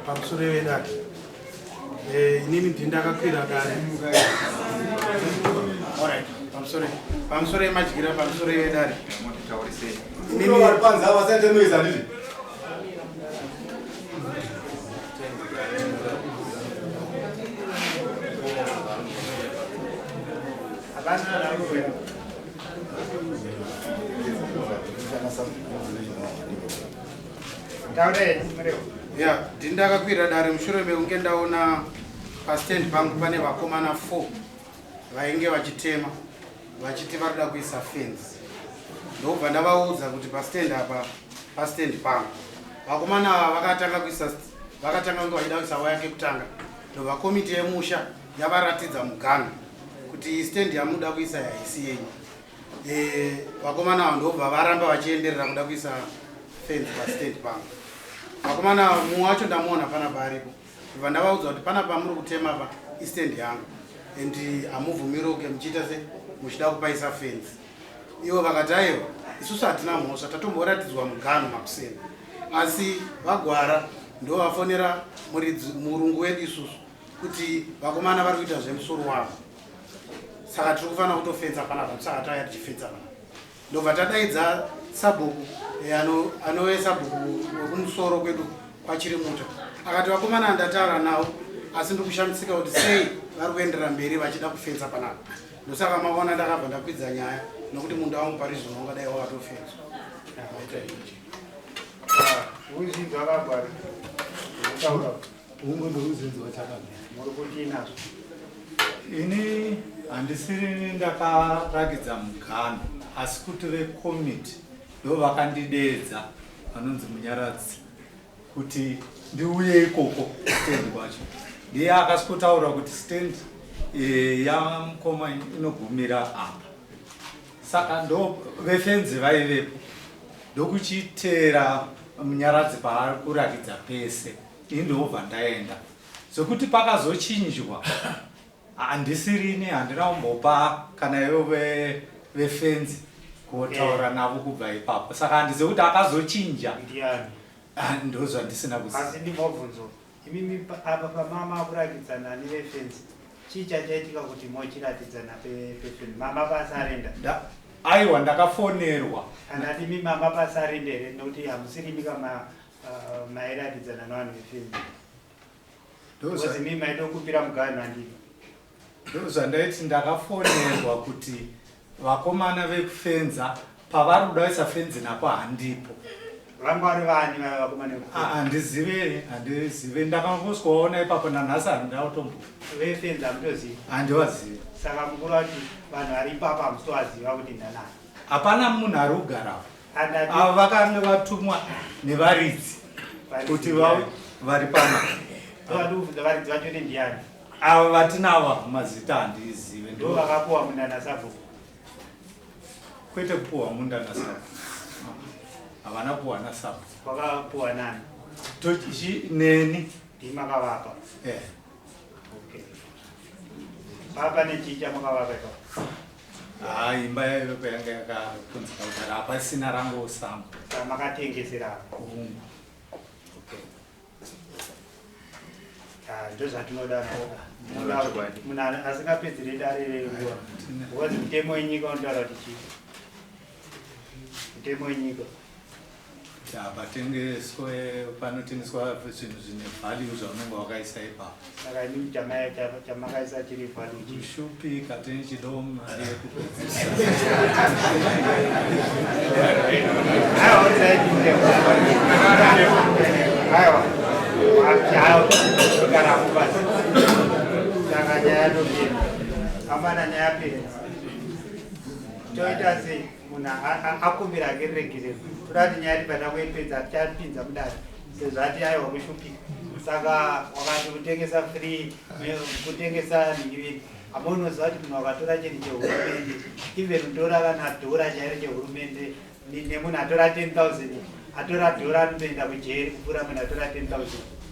Pamusoro vedare, inini ndini ndakakwira dare. Alright, pamusoro pamusoro yemadyira, pamusoro yedare. Inini vari panze ava vasaite noise, handiti? Ya, ndini ndakakwira dare mushure mekunge ndaona pastand pangu pane vakomana 4 vainge vachitema, vachiti vari kuda kuisa fence. Ndobva ndavaudza kuti pastand apa pastand pangu. Vakomana ava vakatanga kuisa, vakatanga kunge vachida kuisa waya kekutanga, ndobva komiti yemusha yavaratidza muganhu kuti stand yamuda kuisa haisi yenyu. Vakomana ava ndobva varamba vachienderera kuda kuisa fence pastand pangu. Vakomana ava, mumwe wacho ndamuona panapa aripo, ndobva ndavaudza kuti panapa muri kutema pa istand yangu and hamubvumiroke muchiita se muchida kupaisa fence. Ivo vakati aiwa, isusu hatina mhosva, tatomboratidzwa muganhu makuseni. Asi vagwara ndovafonera muridzi murungu wedu isusu kuti vakomana vari kuita zvemusoro wavo, saka tiri kufanira kutofenza panapa. Saka tauya tichifenza panapa, ndobva tadaidza sabhuku, anove sabhuku wekumusoro kwedu kwaChirimuta. Akati vakomana ndataura navo, asi ndiri kushamisika kuti sei vari kuenderera mberi vachida kufenza panapa. Ndosaka mavaona ndakabva ndakwidza nyaya, nokuti munda wangu pari zvino ungadai wakatofenzwa. Maita ichi. Uzinzwa vagwari kutaura. Ungu ndouzinzwa chakamira. Muri kutii nazvo? Ini handisiri ndakarakidza muganho, asi kuti vekomiti ndo vakandideedza, vanonzi Munyaradzi, kuti ndiuye ikoko stand kwacho. Ndiye akasikotaura kuti stand yamukoma inogumira apa. Saka ndo vefenzi vaivepo, ndokuchiteera Munyaradzi paari kurakidza pese. Ini ndobva ndaenda. Zvekuti pakazochinjwa handisirini, handina kumbopa kana ivo vefenzi kotaura navo kubva ipapo. Saka handizivi kuti akazochinja ndiani. Ah, ndozvandisina kuziva. Asi ndimobvunzo, imimi apa pamama kuratidzana nevefenzi, chii chachaitika kuti mochiratidzana pefenzi? Mama pasarenda? Aiwa, ndakafonerwa. Andati imi mama pasarenda here? Nokuti hamusirimi kama mairatidzana nevanhu vefenzi. Because imi maitokumbira muganhu, handii? Ndozvandaiti, ndakafonerwa kuti vakomana vekufenza pavari kuda kuisa fenzi napo handipo. Vanga vari vani vaya vakomana vekufenza? Ah, handizive, handizive, ndakangoswaona ipapo. Nanhasi handina kutombo Vefenzi hamutozivi? Handivazivi. Saka mukuru vati vanhu vari ipapo hamusitovaziva kuti ndanani? Hapana munhu ari kugarapo. Andati Ava vakange vatumwa nevaridzi kuti vari pana. Ndovadi kubvunza, varidzi vacho nendiani? Ava vatinavo mazita handizive. Ndo vakapuwa munda nasabhuku? Kwete kupuwa munda nasabhuku, havana kupuwa nasabhuku. Vakapuwa nani? Neni. Ndimakavapa? Eh. Okay, papa nechii chamakavapa ipapo? Ha, imba yaivepo yanga yakapunzika kudhara, hapasina, rango sango. Saka makatengesera? Hungu. Okay. Ah, ndozvatinoda. Munoda kuti munhu asingapedzere dare renguva, because mutemo wenyika unotaura kuti chii? Mutemo wenyika. Hapatengeswe, panotengeswa zvinhu zvine value zvaunenge wakaisa ipapo. Saka imi chamakaisa chiri value chii? Kushupika tenichidawo mari yekupedzisa. Aiwa, udzai mutemo. Aiwa, garapo basi. Saka nyaya yatopera, hapana nyaya yapera. Toita sei? Munhu akumbira ake regerero. Toda kuti nyaya tibva tangoipedza, tichapinza mudare sezvo ati aiwa kushupika. Saka wakati kutengesa free, kutengesa nhingiviri, amunoziva kuti munhu wakatora chinhu chehurumende, even kutora kana dhora chairo chehurumende, nemunhu atora 10,000, atora dhora anotoenda kujeri kupfuura munhu atora 10,000.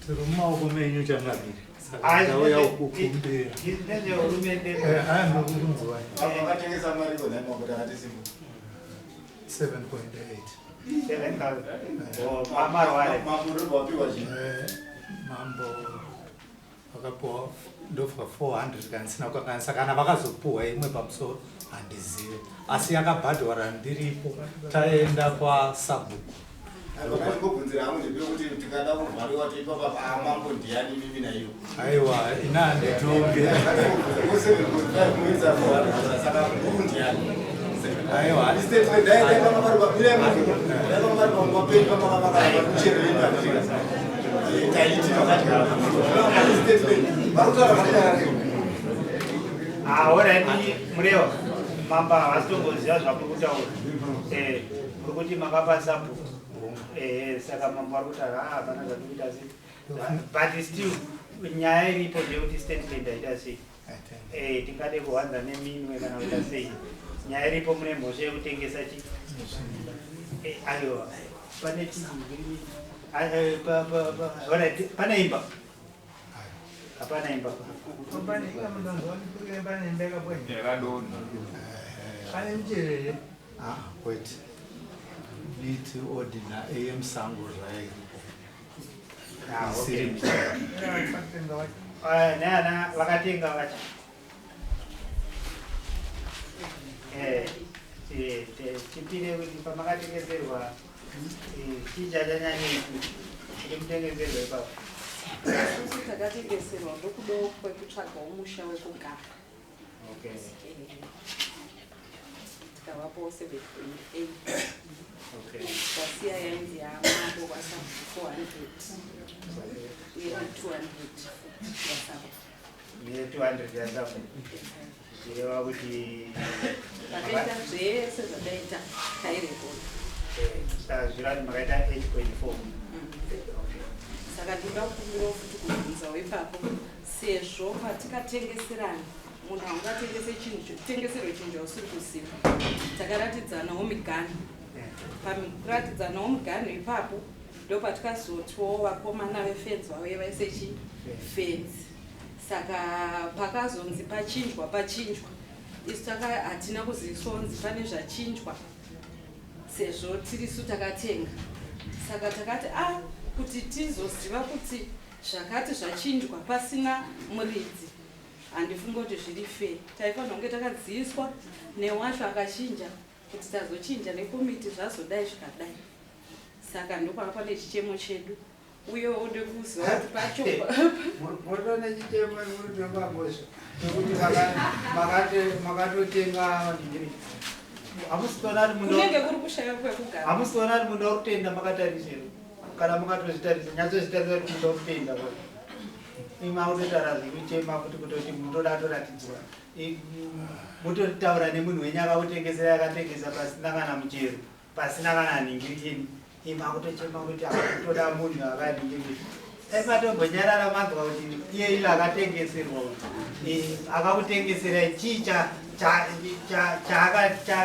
Tiri mumaoko menyu changamire, saka ndauya kukumbira. Nezvehurumende. Ndokunzwai. Vakatengesa mari ko nhai makuti akati simba? 7.8. 7,000. Oh, mamarware. Mamuri wapiwa chii? Mambo vakapuwa ndofunga 400 kana ndisina kukanganisa, kana vakazopuhwa imwe pamusoro handizive, asi yakabhadhwara ndiripo taenda kwasabhuku. Ndingobvunzira hangu ndipire kuti tikada kuvhariwa toipa papa mambo ndiani mimi naiyo. Aiwa, ina handitonge. Saka mukuru ndiani? Aiwa. Statement dai dai panga pari pamira dai panga pari pangwa penyu panga paka muchero yenyu handika. Taiti makadyara. Statement vari kutaura zvakanyarara. Ah, alright, Murewa. Mamba havasitomboziva zvamuri kutaura. Muri kuti makapa sabhuku. Saka mambo vari kutaura, ah, hapana zvatiri kuita sei. But still nyaya iripo ndeyekuti statement haita sei. Tingade kuwanza neminwe kana kuita sei. Nyaya iripo mune mhosva yekutengesa chi. Aiwa. Pane chinhu alright, pane imba. Hapana imba. Pane michero here? Ah, kwete, miti ordinary yemusango zvairipo. Ah, okay. Isiri michero. Neana vakatenga vacho. Chipire kuti pamakatengeserwa chii chachanyanyei kuti mutengeserwa ipapo? Isusu takatengeserwa ndokudawo kwekutsvagawo musha wekugara. Tikavapawo 7.8. Tikasiya yainzi yamambo kwasabhuku 400 uye ne200 yasabhuku. Ne200 yasabhuku zvichireva kuti Takaita zvese zvataita, tairekoda. Saka zvirati makaita 8.4. Saka ndinoda kukumbirawo futi kubvunzawo ipapo, sezvo patikatengeserana, munhu haungatengese chinhu, tengeserwe chinhu chausiri kuziva. Takaratidzanawo miganhu. Pakuratidzanawo miganhu ipapo ndo patikazotiwo vakomana vefenzi vauye vaise chi fenzi. Saka pakazonzi pachinjwa, pachinjwa, isu taka hatina kuziviswa kunzi pane zvachinjwa, sezvo tirisu takatenga. Saka takati a kuti tizoziva kuti zvakati zvachinjwa pasina muridzi, handifungi kuti zviri fair. Taifanira kunge takaziviswa newacho akachinja kuti tazochinja nekomiti, zvazodai zvikadai. Saka ndopava pane chichemo chedu, uyewo ndekuziva kuti pacho Murikuona chichemo muri mhosva nekuti makatotenga ndingiri. Hamusitoona kuti munda Kunenge kuri kushaya kwekugara. Hamusitoona kuti munda uri kutoenda makatarisa here? Kana mukatozvitarisa, nyatsozvitarisa kuti munda uri kutoenda kwa. Imi makutotaura zvekuchema kuti kutoti mundoda toratidzwa. Mutotaura nemunhu wenyu akakutengesera, akatengesa pasina kana muchero, pasina kana nhingirikini. Imi makutochema kuti akutoda munhu akanhingirikini. Dai matombonyarara manzwa kuti iye ilo akatengeserwa uyu. Akakutengeserai chii chaakaita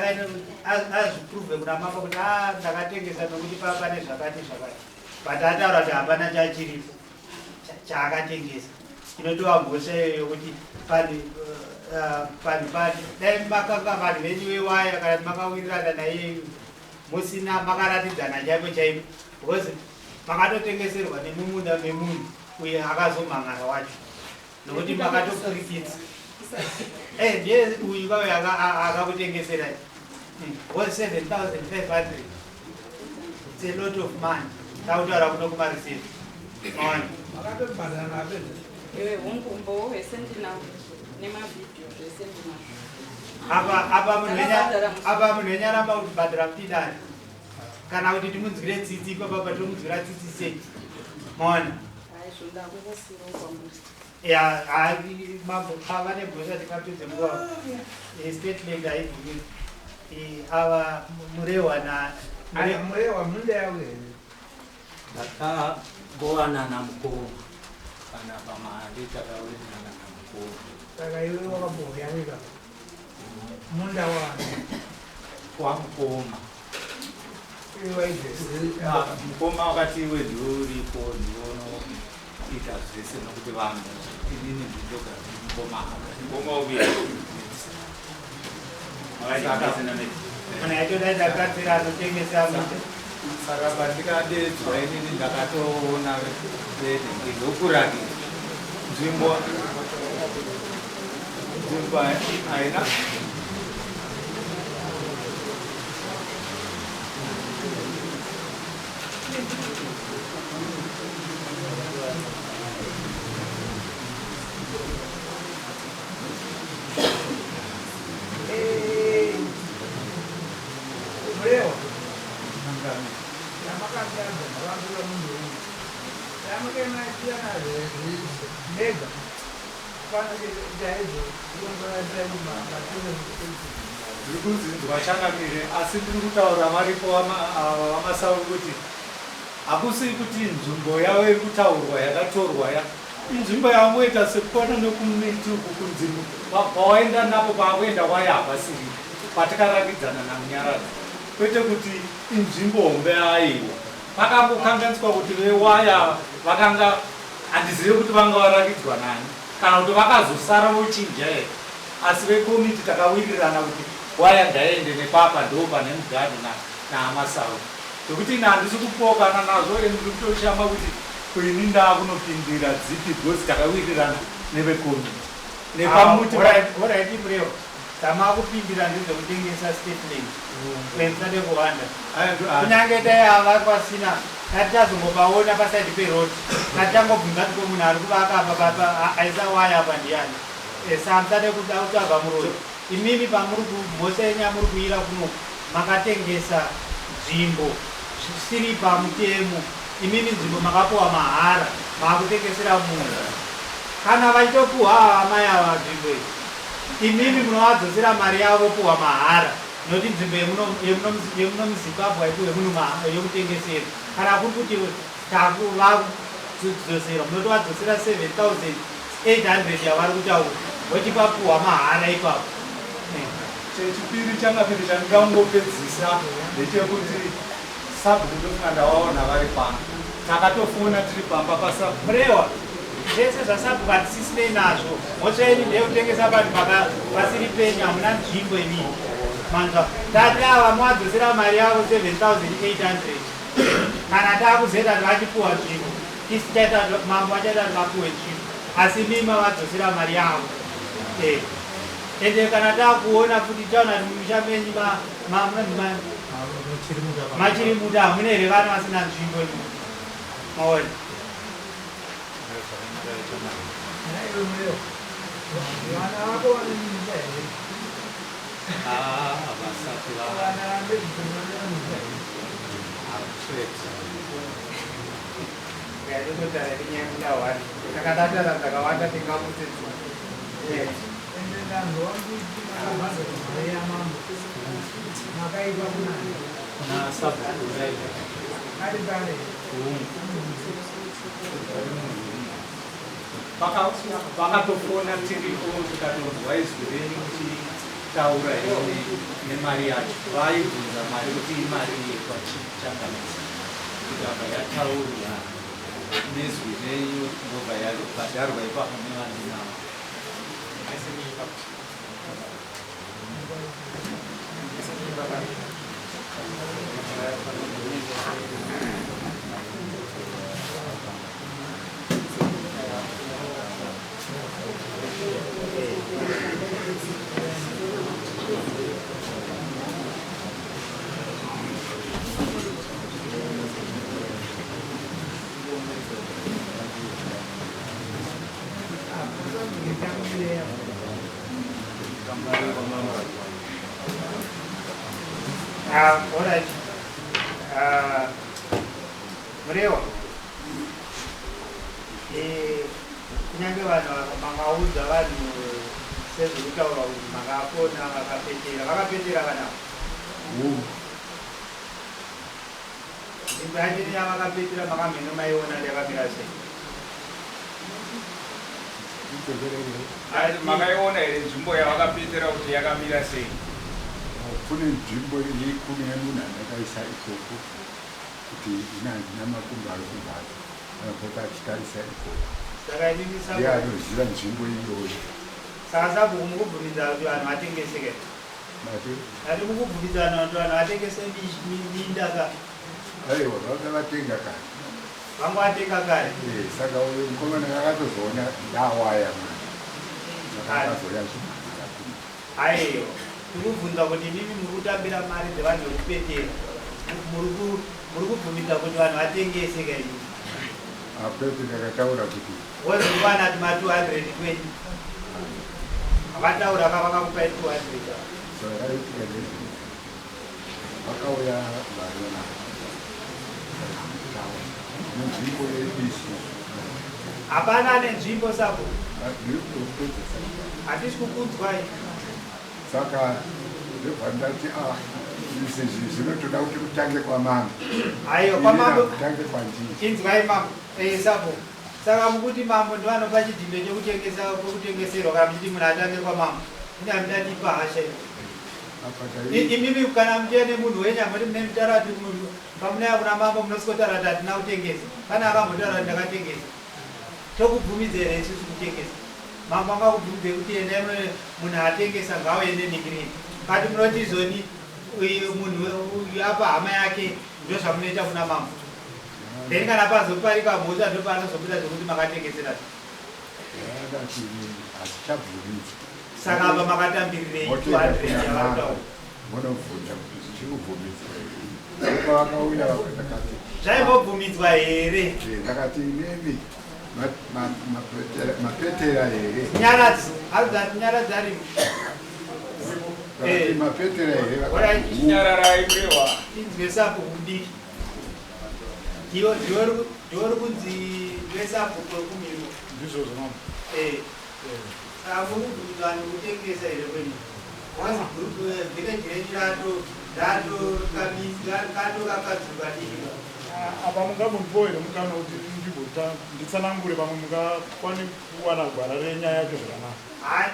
azviprove kuna mambo kuti a ndakatengesa nokuti pane zvakati zvakati, but ataura kuti hapana chachiripo chaakatengesa. Inotova mhosva iyoyo yokuti panhu panhu pani dai makanga vanhu venyu vewaya kana kuti makawirirana naiye musina makaratidzana chaipo chaipo, because makatotengeserwa nemumunda memunhu uye akazomhangara wacho nokuti makatopfurikidza. Ndiye uyu kauyu akakutengeserai was 7500. It's a lot of money. Takutaura kuno kumareceipt, maona. Makatobhadhara apedza. Ewe, hongu, umbowo hwese ndinawo nemavhidhiyo, zvese ndinazvo. Apa munhu Takabhadhara musi. Apa munhu wenyu aramba kubhadhara kuti dare kana kuti timunzwire tsitsi ipapa, tomunzwira tsitsi sei? Maona. Aizvo ndakungosirawo kwamuri. Ya, hai, mambo ava nemhosva, tingapedze nguva. Statement haibvumiri. Ava Murehwa na Murewa, munda yavo here? Ndakagovana namukoma kana pamari, takawirirana namukoma. Saka iwe wakambouya munda wani? Wamukoma. Iwe waizvesi? Ah, mukoma wakati iwe ndiwe uripo, ndiwe unoita zvese nokuti vanhu inini ndindoga, mukoma. Mukoma upi? Munhu aitoda ndakatsira anotengesa minda. Saka pandikadedzwa inini ndakatoona ndokuratidza nzvimbo nzvimbo haina Murewa yamakandadza munhu yamakemaitiyana mega pana chaizvo Ndiri kunzinzwa changamire, asi ndiri kutaura varipo vamasawi kuti hakusi kuti nzvimbo yavo iri kutaurwa yakatorwa ya inzvimbo yavangoita sekuona nekumiti uku kunzvimbo pawaenda napo paakuenda waya hapasiri patikarakidzana namunyaradzi, kwete kuti inzvimbo hombe. Aiwa, pakangokanganiswa kuti vewaya vakanga, handizive kuti vanga varakidzwa nani kana kuti vakazosara vochinja here, asi vekomiti takawirirana kuti waya ngaende nepapa, ndo pane mugadhi naamasawi, zvekuti ini handisi kupokana nazvo. Ndiri kutoshama kuti kuini ndaakunopindira dzipi because takawirirana nevekomiti nepamuti. Alright Murewa, tamakupindira ndezvekutengesa statement, musade kuwanda. Kunyange dai ava pasina tatichazongopaona paside peroad, tatichangobvunza kuti ko munhu ari kuvaka apa aisa waya apa ndiani? Sa musade kuda kutsvaga muroad. Imimi pamuri mhosva yenyu yamuri kuira kuno, makatengesa nzvimbo zvisiri pamutemo. Imimi nzvimbo makapuwa mahara, maakutengesera munhu. Kana vachitopuhwa ava amai ava nzvimbo iyi, imimi munovadzosera mari yavo vopuhwa mahara, nokuti nzvimbo yemuno muZimbabwe haipuhwe munhu yokutengesera. Kana kuri kuti vakudzosera, munotovadzosera 7800 yavari kutaura, vochipapuhwa mahara ipapo. Chechipiri changapiri chandinoda kungopedzisa ndechekuti sabhuku ndofunga ndavaona vari pano, takatofona tiri pamba pasabhuku. Murewa, zvese zvasabhuku hatisisinei nazvo. Mhosva yenyu ndeyekutengesa vanhu pasiri penyu, hamuna nzvimbo imini. Manzwa? Tati ava muvadzosera mari yavo 7800. Kana taakuzoita kuti vachipuhwa nzvimbo, isi tichaita kuti mambo achaita kuti vapuhwe nzvimbo, asi mimi mavadzosera mari yavo. Ende kana taakuona futi, tichaona kuti mumisha menyu machiri muda, hamuna here vana vasina nzvimbo imi? Maona? Iwe Murewa, vana vako vane minda here? Havasati. Vana vezvinoona minda here? Tsvete. Yatinotaura nenyaya yemunda takatataura dzakawanda, tingamutsitsi. Ende ndanzwa kuti makabhadhara mari yamambo, makaipa kunani? Kuna sabhuku. Ari pare? Vakatofona tiripo, tikatonzwa izwi renyu muchitaura ine nemari yacho. Vaibvunza mari kuti imari yekwachangamisa, ikabva yataurwa nezwi renyu, ndobva yabhadharwa ipapo nevandinavo. Ah, alright. Ah, Murewa. Kunyange vanhu makaudza vanhu sezvekutaura kuti makapona vakapetera, vakapetera vanavo nzvimbo yacho yavakapetera, makamheno maiona yakamira sei? Makaiona here nzvimbo yavakapetera kuti yakamira sei? Kune nzvimbo iri kune munhu andakaisa ikoko kuti ina handina makumbo ari kumhatso, anopota achitarisa ikoko. Saka inini ndiye anoziva nzvimbo iyoyo. Saka sabhuku mukubvumidza kuti vanhu vatengeseke? Mati? Ati mukubvumidza vanhu kuti vanhu vatengese minda ka? Aiwa, vanga vatenga kare. Vanga vatenga kare. Eh, saka uyu mukomana akatozoona ndawaya manje. Saka akazouya achimhan'ara kuno. Aiwa, tikubvunza kuti imimi muri kutambira mari dzevanhu vekupetera. Muri kubvumidza kuti vanhu vatengese ka imimi? Apepe ndakataura kuti Wozokwana tuma 200 kwenyu. Vakataura ka vakakupai 200. Zvakaitika ndezve vakauya varona nenzvimbo yedu isusu. Hapana ane nzvimbo sabo. Ndiri kutopedza saka. Hatisi kukunzwai. Saka ndobva ndati ah izvi zvinotoda kuti kutange kwamambo. Aiwa kwamambo. Kutange kwandiri. Inzwai mambo. Eh sabo. Saka mukuti mambo ndovanopa chidhindo chekutengesa kwekutengeserwa kana muchiti munhu atange kwamambo. Ini hamudatipa hasha ini. Imimi kana muchiya nemunhu wenyu hamoti mune mutaura kuti munhu pamunaya kuna mambo munosikotaura kuti hatina kutengesa. Pane akambotaura kuti ndakatengesa. Tokubvumidza here isusu kutengesa? Mambo angakubvumidzei kuti endai munhu atengesa ngauye nenhikirini. But munoti izoni munhu uyu apa hama yake ndozvamunoita kuna mambo. Then kana pazoparika mhosva ndopaanozobuda zvekuti makatengesera. Saka apa makatambirirei 200 yavarikutaura? Munobvunza kuti zvichikubvumidzwa here? Pavakauya vakati zvaimbobvumidzwa here? Eh, ndakati inemi mapetera here? Nyaradzi, arikuti nyaradzi arimo. Eh. Mapetera here? Nyararai mrewa. Inzwe sapo kudiki. Ndiwe uri kunzi vesabhuku wekumiro. Ndizvozvo mama. Eh. Saka muri kubvunza vanhu kutengesa here kwenyu? Wazi group village renyu rato rato kato kakadzuka diki. Apa mungamundipowo here mukana kuti ndimbota nditsanangure pamwe mungakwane kuwana gwara renyaya yacho zvakanaka. Hayi,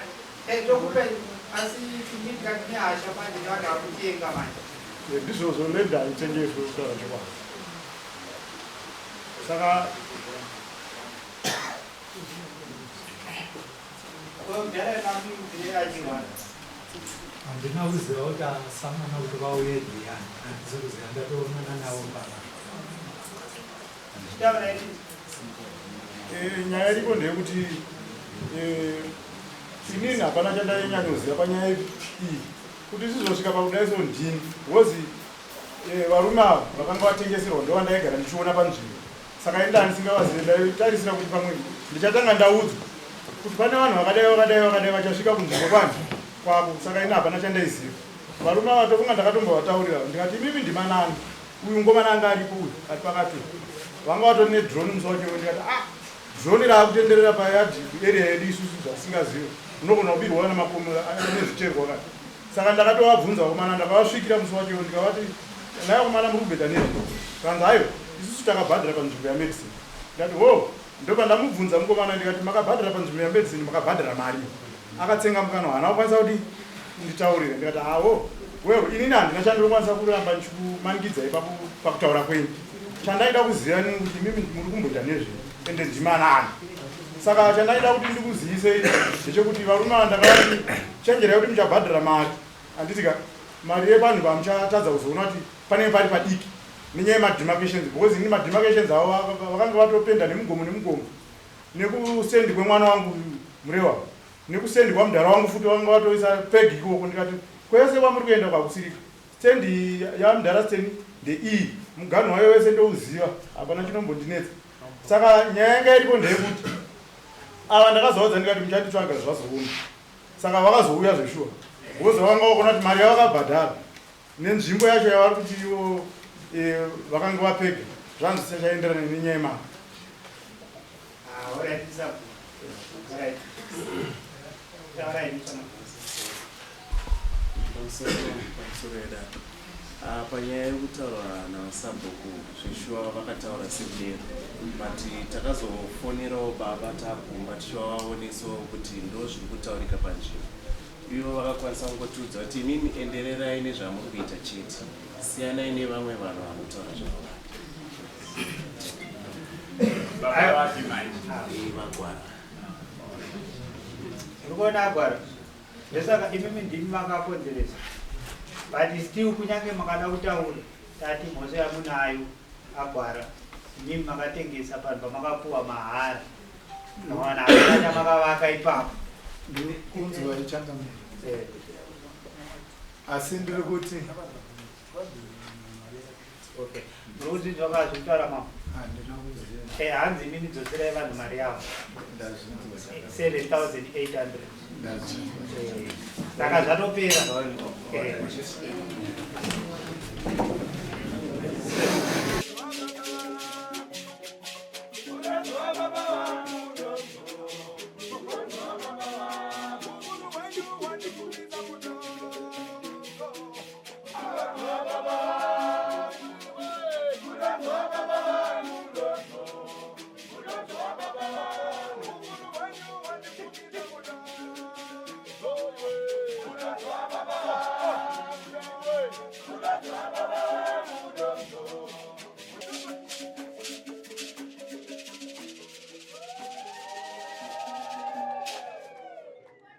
eh tokupa asi tinyika tine hasha manje nevanhu vakutenga manje. Ndizvozvo land haitengeswe kutaura chokwadi. Saka handina kuziva kuti asamana kuti vauye ndiyani, handisi kuziva, ndatoonana navo pana. Nyaya iriko ndeyekuti inini hapana chandainyanyoziva panyaya iyi kuti zvizosvika pakudai so ndini because varume ava vakanga vatengeserwa ndovandaigara ndichiona panzvimbo. Saka inda handisingavazive, ndaitarisira kuti pamwe ndichatanga ndaudzwa kuti pane vanhu vakadai vakadai vakadai vachasvika kunzvimbo kwani kwako. Saka ini hapana chandaiziva. Varume ava tofunga ndakatombovataurira ndikati imimi ndimanani uyu ngomana anga aripo uyu ari pakati vanga vatori nedrone musi wacho ndikati ah drone raakutenderera payadhi area yedu isusu zvasingazive unogona kubirwa kana makomo nezvicherwa kana. Saka ndakatovabvunza vakomana ndakavasvikira musi wacho ndikavati nhai vakomana muri kubhedha nezvei kanzi aiwa isusu takabhadhara panzvimbo yamedicine ndikati ho ndopandamubvunza mukomana ndikati makabhadhara panzvimbo yamedicine makabhadhara mari akatsenga mukanwa haana kukwanisa kuti nditaurire ndikati awo well inini handina chandinokwanisa kuramba ndichikumanikidzai pakutaura kwenyu chandaida kuziva ni kuti imimi muri kumboita nezvei ende ndimanani saka chandaida kuti ndikuzivisei ndechekuti varume ava ndakavati chenjerai kuti muchabhadhara mari handiti ka mari yevanhu vamuchatadza kuzoona kuti panenge pari padiki nenyaya yemademarcations because ini mademarcations avo vakanga vatopenda nemugomo nemugomo nekusendi kwemwana wangu Murewa nekusendi kwamudhara wangu futi vakanga vatoisa peg ikoko ndikati kwese kwamuri kuenda kwakusirika stendi yamudhara steni ndeiyi muganhu wayo wese ndouziva hapana chinombondinetsa saka nyaya yanga iripo ndeyekuti ava ndakazovaudza ndikati muchanditsvaga zvazooma saka vakazouya zveshuwa because vakanga vakuona kuti mari yavakabhadhara nenzvimbo yacho yavari kuti ivo vakanga vapega zvanzi zvichaenderana nenyaya yemari. Pamusoro yedare panyaya yekutaura navasabhuku zveshuwa vakataura sekudero but takazofonerawo baba takumba tichivaonesawo kuti ndo zviri kutaurika panzvimbo ivo vakakwanisa kungotiudza kuti imimi endererai nezvamuri kuita chete siyanai nevamwe vanhu vanotaura zvakawanda. Baba vapi manje? Vagwara. Urikuona agwara? Ndosaka imimi ndimi makakonzeresa. But still kunyange makada kutaura. Tati mhosva yamunayo agwara imimi makatengesa panhu pamakapuwa mahara. Mawana hapana chamakavaka ipapo. Kunzwa ichangamire. Asi ndiri kuti Okay. Muri kuzvinzwa ka zvekutaura mambo? Handina kuziva. Eh, hanzi imimi dzoserai vanhu mari yavo. Ndazvinzwa. 7800. Ndazvinzwa. Eh, Saka zvatopera. Eh.